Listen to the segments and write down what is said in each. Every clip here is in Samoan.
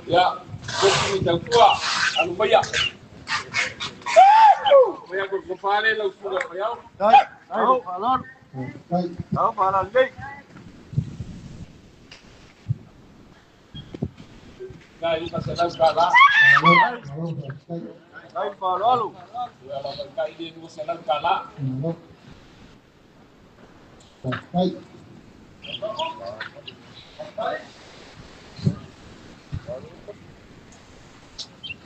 Ya, kopi tautua, alu maya. Maya ko ko pale lau suga payau. Dai, falalo. Faafetai. Au falalei. Na i masalau kala. Malo, malo, faafetai. Dai falalo. Ya la kai le 200 kala. Malo. Faafetai.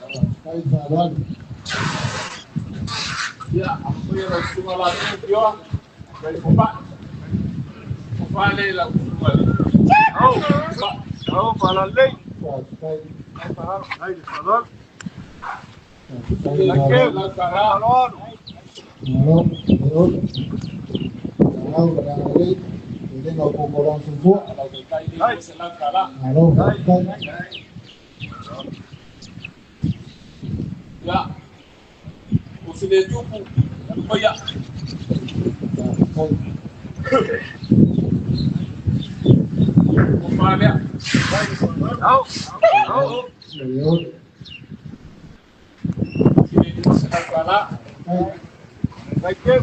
Faafetai faaaloalo. Ya, alu lau suga la tu yo. Kai ko pa. Ko pale lau suga. Au. Au falalei. Faafetai. Dai falalo. Dai falalo. Faafetai faaaloalo. Lau kala. Falalo. Malo, leolo. Lau le agalelei e le maopoopo o lona soifua. Lau kai le 200 kala. Malo, faafetai. Ya, usile tupu. Alu maya. Faafetai. Ko pale. Au. Malo, Au. leolo. Usile 200 kala. Faafetai. Dai keu.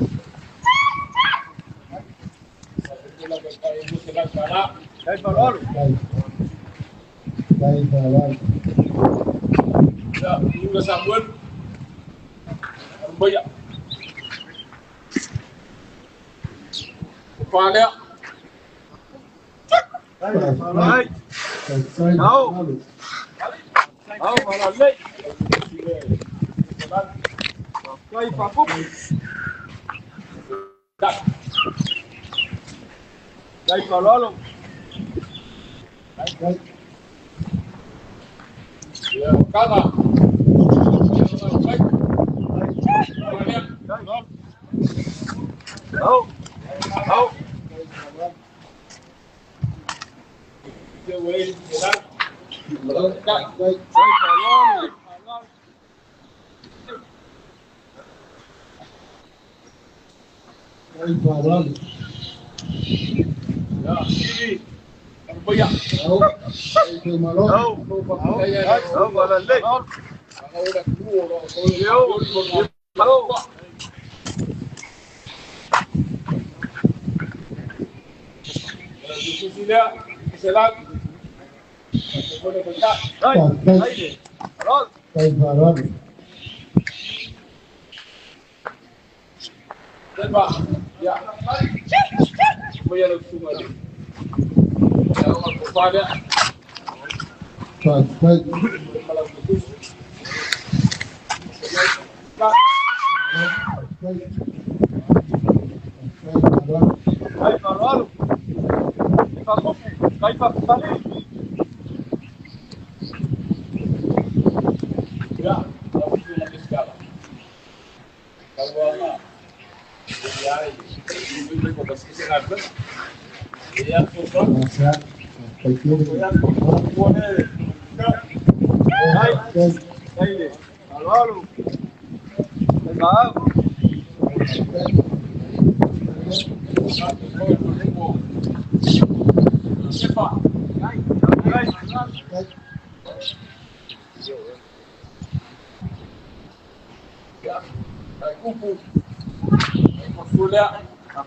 Lau kai 200 kala. Dai falalo. Faafetai. Faafetai faaaloalo. Ya, Yunga Samuel. Alu maya. Ko pale. Dai Faafetai. falalei. Faafetai Au. faaaloalo. Au falalei. Dai fapupu. Dai falalo. Faafetai. Ya, kala. Au. Au. Malo, faafetai. Dai falalo. Faafetai faaaloalo. Au, faafetai malo. Au. Au falalei. Eu. Au. Dai. Faafetai. Dai. Falalo. Faafetai faaaloalo. Faafetai. Malo, faafetai. Faafetai faaaloalo. Dai falalo. Dai fapupu. Dai fapupalei. Gracias. Faafetai tele. Malo, Dai. faafetai. Dai. Falalo. Dai mau. Faafetai. Dai. Faafetai.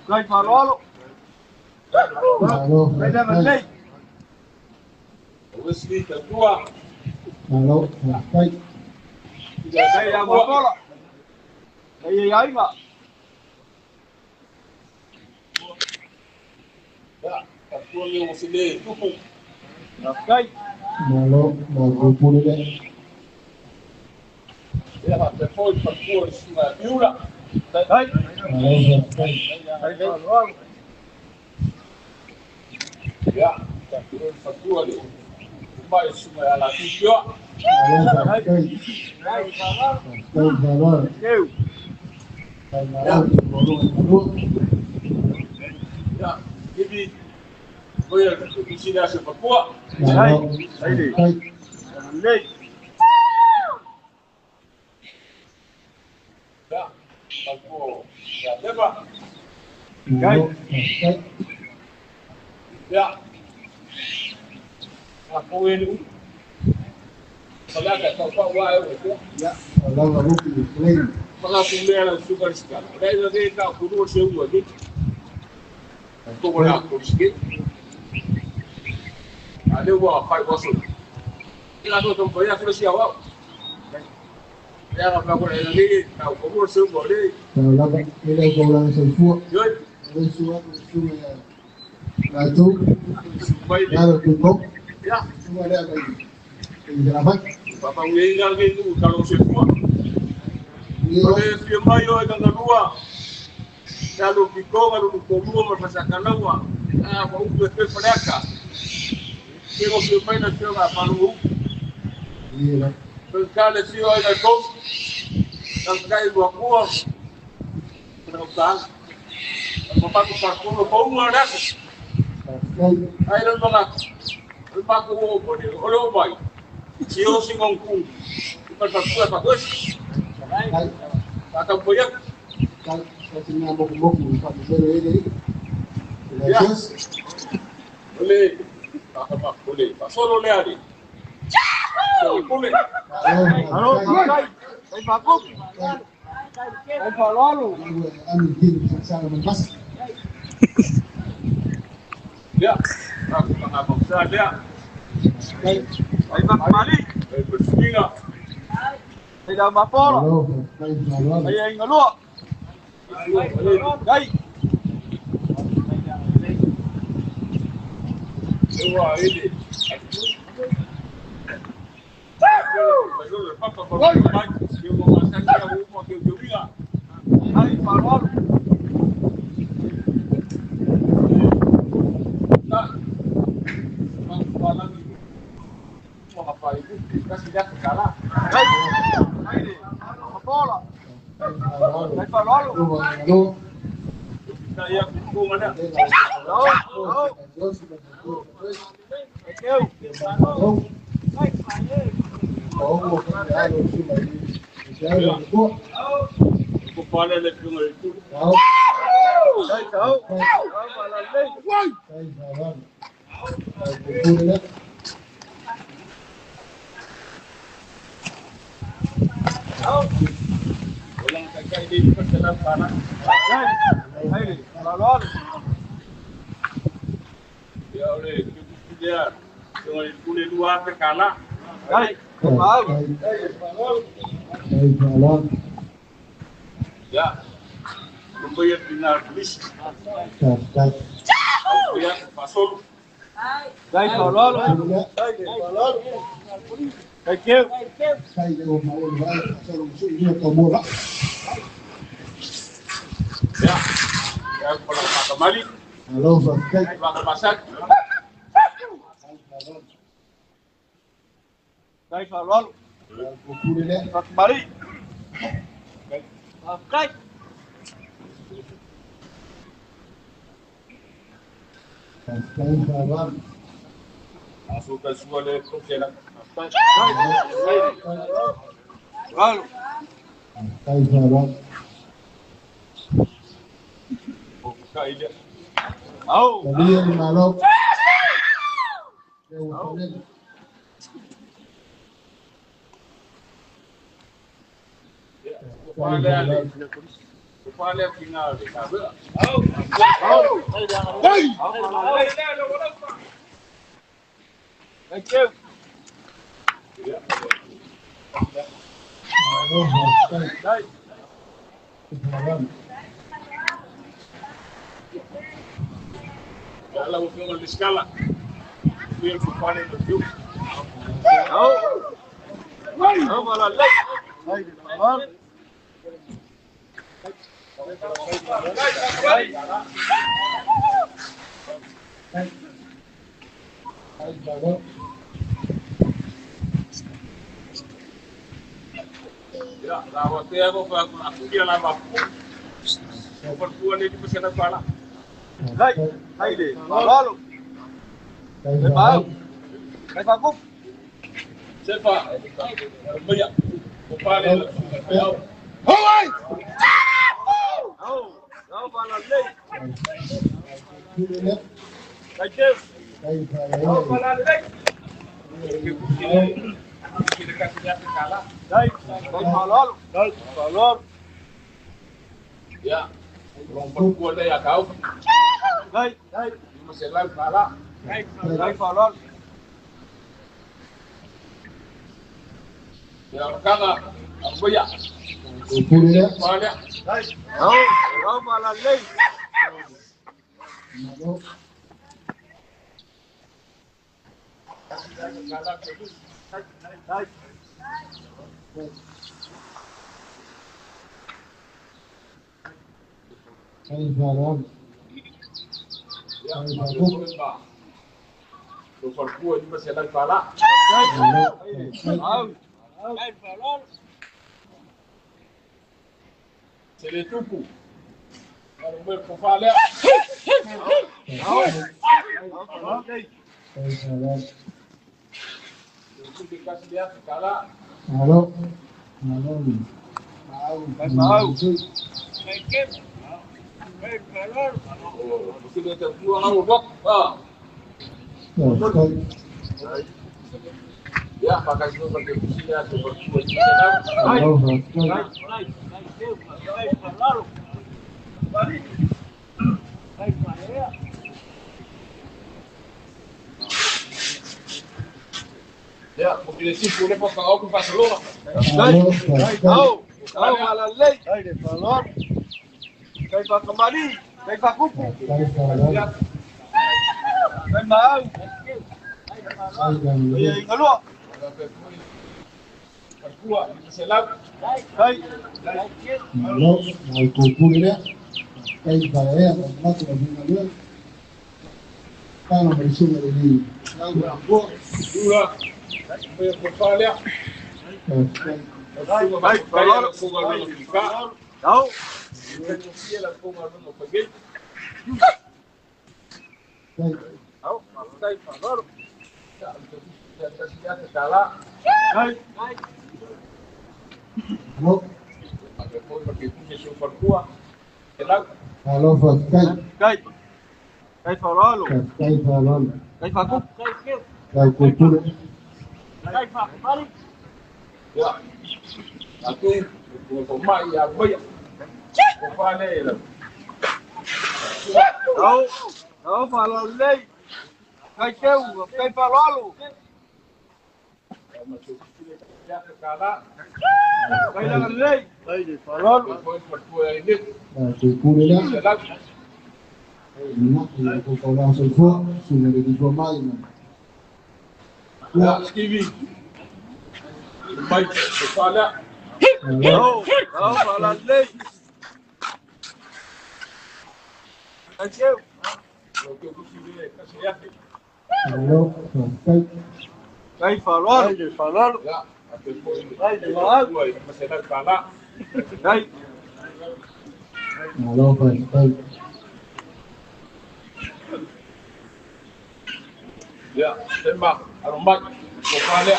Dai falalo. Malo, Dai faafetai. falalei. Malo, faafetai. Dai amapola. Dai aiga. Dai. Malo, maopoopo le. Dai. Malo, faafetai. Dai falalo. Malo, Dai. faafetai. Dai falalo. Faafetai faaaloalo. Eu. Faafetai malo, malo, malo. Dai. Malo, Dai. faafetai. Falalei. Malo, faafetai. Ya, lompat gua deh ya kau. 500 kala. Ya kanga, apa ya? Banyak. Ya, pakai semua pakai kusinya, Ya, porque decir que le pongo a Barcelona. Ya. Aku ya banyak. Ya, tembak, arombat, kepala.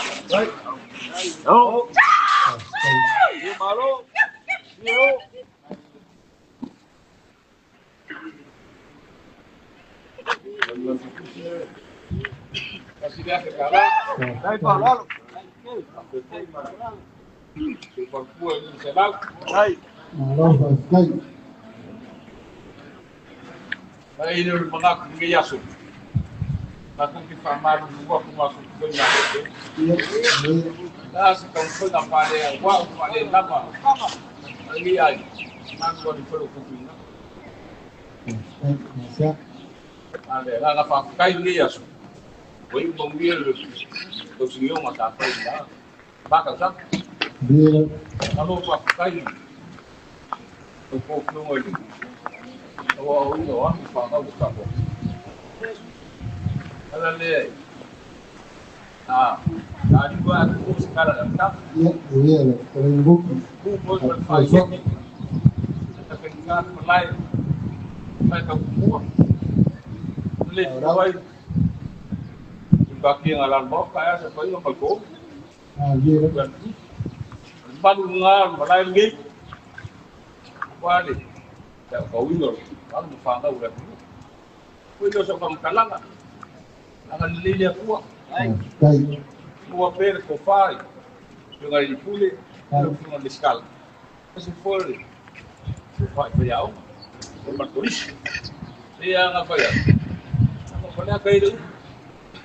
Oh. Malo. Afioga i le Pule, lau Afioga i le Lesitala, aemaise foi o le Faiaoga ma le Kolisi. E pei lava ona fai atu, o lea kai le upu.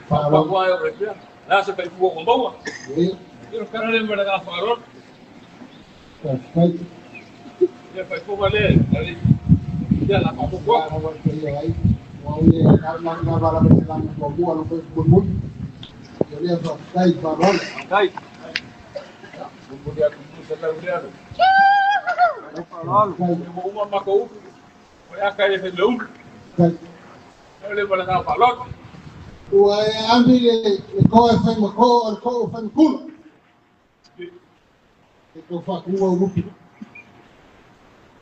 Faapaua ai o le pea. Le a se faifua ua maua. Ia o le tala lea ma le agaga faaaloalo. Ia faifua lea, ia la faaopoopo atu. Kai. Momoli atu i lau lea. Ua uma matou upu. O le a kai le fai le ulu. O le ma le agaga faaaloalo. Ua e ami le koa e fai ma koa o le koa e fai ma kula. E tau whaakua o rupi.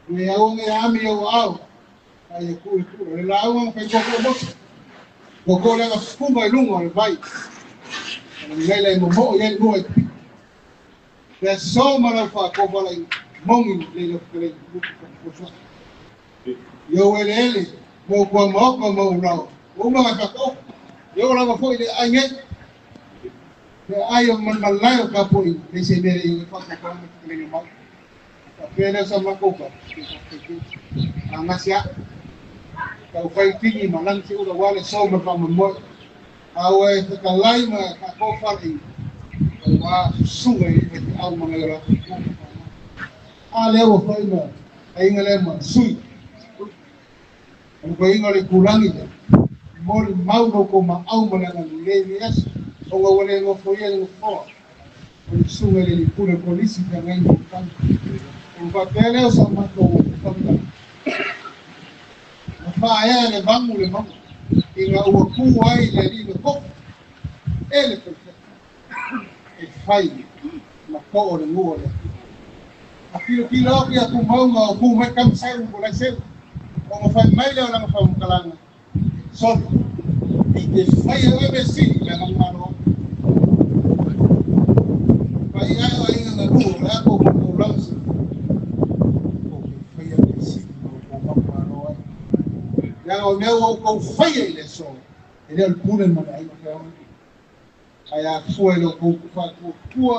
Me au nge ami au au. Ai e ku e kula. Le la au fai koko o motu. Koko le nga funga i lunga o le vai. Le leila i momo i e nua i pipi. Le so ma lau whaakua i mongi le le whakalei luku whaakua. Yo ele ele. Mo kua maoka mo urao. O mga whakao. Yo lava foi le ai nge. Le ai o man malai o ka poi le se mere i whakao me whakalei mau. Ka pele sa makoka. A ngasia. Ka whai tingi ma lang si ura wale so ma wha mo. A ue whakalai ma ka kowhare i. Ka wā susunga i te au mga ora. A leo o whai ma ainga le ma sui. O ko inga le kulangi le. Mori mau ko ma au ma le le le as. O ngā wale ngā foia ngā foa. O le sunga le pule polisi ka ngai mo kan. O ka pele o sa mato tanga. Na fa e le vangu le mangu. I ngā ua ku ai le li le koko. E le koko. E fai ma ko o le ngua le. A kilo kilo ki a ku maunga o ku mai kam seu ko lai seu. O ngā whai mai leo langa whai mukalanga. Solo. I te whai e oe si le ngā ngaro. Whai ai o inga ngā rua, le ako ko ko langsa. O ke whai e si o ko ngaro ai. Ia o mea o kou whai e le so. E leo le pune mana ai o whai. Ai a fua i lo kou whakua kua.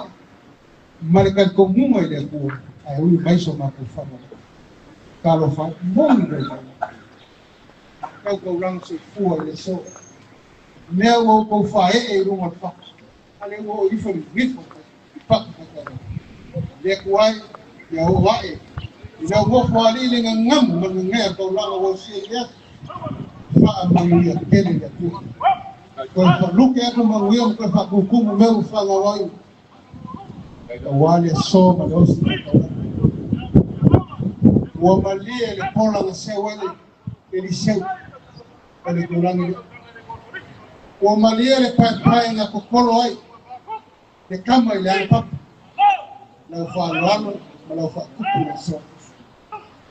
Mare kai ko munga i le kua. Ai ui mai so mā kou whanga. Ka lo whai mongi le whai. Kau kau lang se fua i le so. Mea o kou whae e i runga le whaka. Ale ua o ifo le ngifo i paka whakara. Le kuai, ia o wae. I lau mofo ali le ngā ngamu ma ngā ngea kau langa o si e ia. Whaa manguia tele le atua. Koe whaluke atu manguia ma koe whakukumu meu whanga wai. Ka wale so ma le osi ma kau langa. Ua malie le pola nga seu ele le liseu. Le kulangi le. Ua malie le pae pae nga kokolo ai. Le kama i le ana papa. Lau whaaloalo ma lau whakupu le so.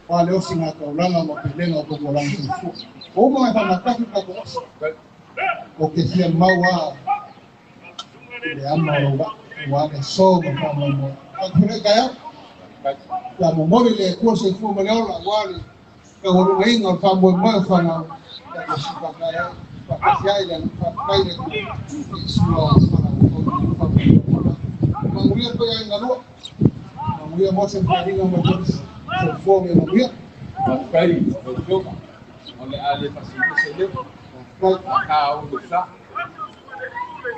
Wā le osi ngā kaulanga ma pelenga o koko langa soifua. O uma e whanataki ka ko osi. O ke fia mau a le ama o wa. Wā le so ma wha mai. Ka kure kai au. La momori le kua soifua ma le ola. Wā le ka horunga inga o wha moe moe o whanga. Ka ko si whakai au. Whakasi ai le whakai le kua. I sua o whanga o wha moe moe. Manguia koe ai ngā rua. Manguia mo se wharinga mo polisi. Soifua me manguia. Kai, o Afioga, o le a le fasili se leo. Ka o le sa.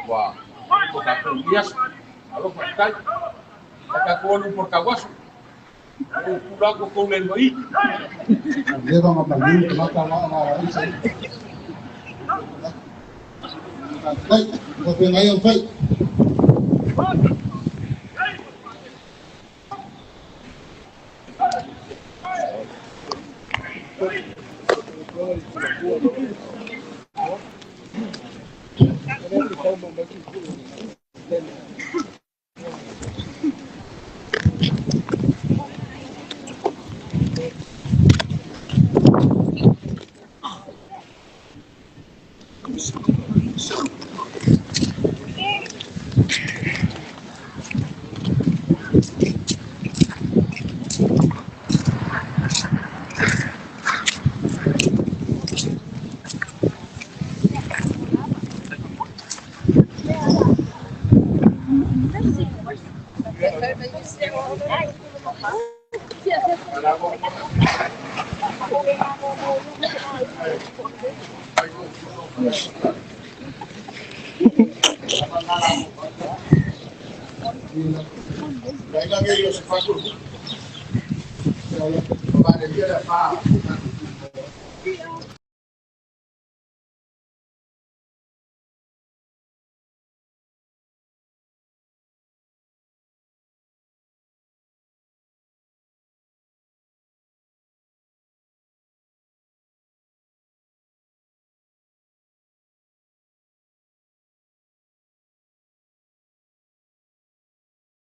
Wa, o ka ko dias. Alo fa kai. Ka ko lu por kawasu. O kula ko ko le noi. Leva ma maliu te mata ngā ngā ra isa. Kai, ko te ngai o whai.